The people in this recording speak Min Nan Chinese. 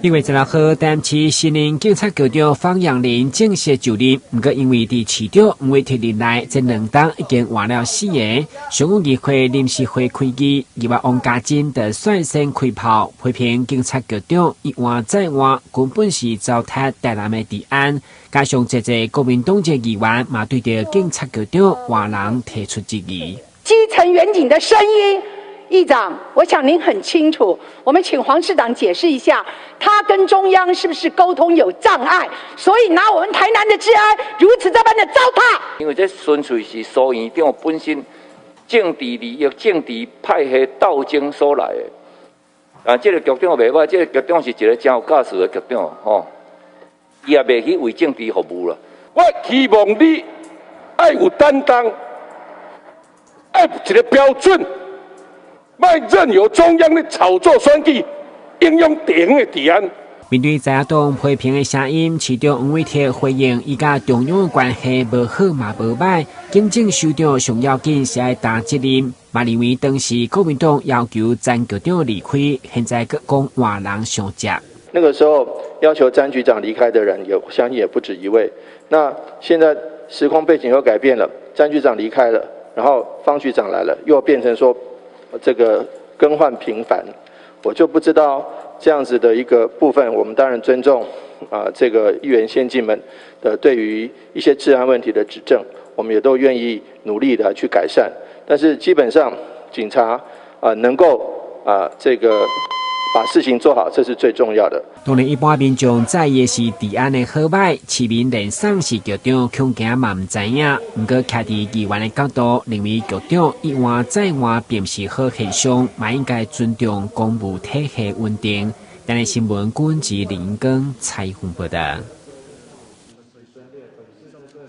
1月16號，台南市新任警察局長方楊林正式就任，毋過因為佇市長黃偉哲任內，這兩冬已經換了四個。上午議會臨時會開議，議員王家珍就率先開炮，批評警察局長一換再換，根本是糟蹋台南的治安。加上這濟國民黨籍議員嘛對著警察局長換人提出質疑。基層員警的聲音。議長，我想您很清楚，我們請黃市長解釋一下，他跟中央是不是溝通有障礙，所以拿我們台南的治安如此這般的糟蹋。因為這純粹是蘇院長本身政治利益、政治派系鬥爭所來的。啊，這個局長袂䆀，這個局長是一個真有價值的局長，吼，伊也袂去為政治服務啦。我希望你愛有擔當，愛一個標準。莫任由中央的炒作選舉，影響地方的治安。面對在野黨批評的聲音，市長黃偉哲回應：伊佮中央的關係無好嘛無䆀，警政署長上要緊是愛擔責任。嘛認為當時國民黨要求詹局長離開，現在閣講換人傷捷。那個時候要求詹局長離開的人，有相信也不止一位。那現在時空背景又改變了，詹局長離開了，然後方局長來了，又變成說，這個更換頻繁，我就不知道這樣子的一個部分，我們當然尊重啊，這個議員先進們的對於一些治安問題的指正，我們也都願意努力的去改善。但是基本上警察啊能夠啊這個把事情做好，這是最重要的。當然，一般民眾在意的是治安的好䆀，市民連送是局長恐驚嘛毋知影。毋過，徛佇議員的角度，認為局長一換再換並毋是好現象，嘛應該尊重公務體系穩定。台視新聞，郭文吉、林英庚採訪報道。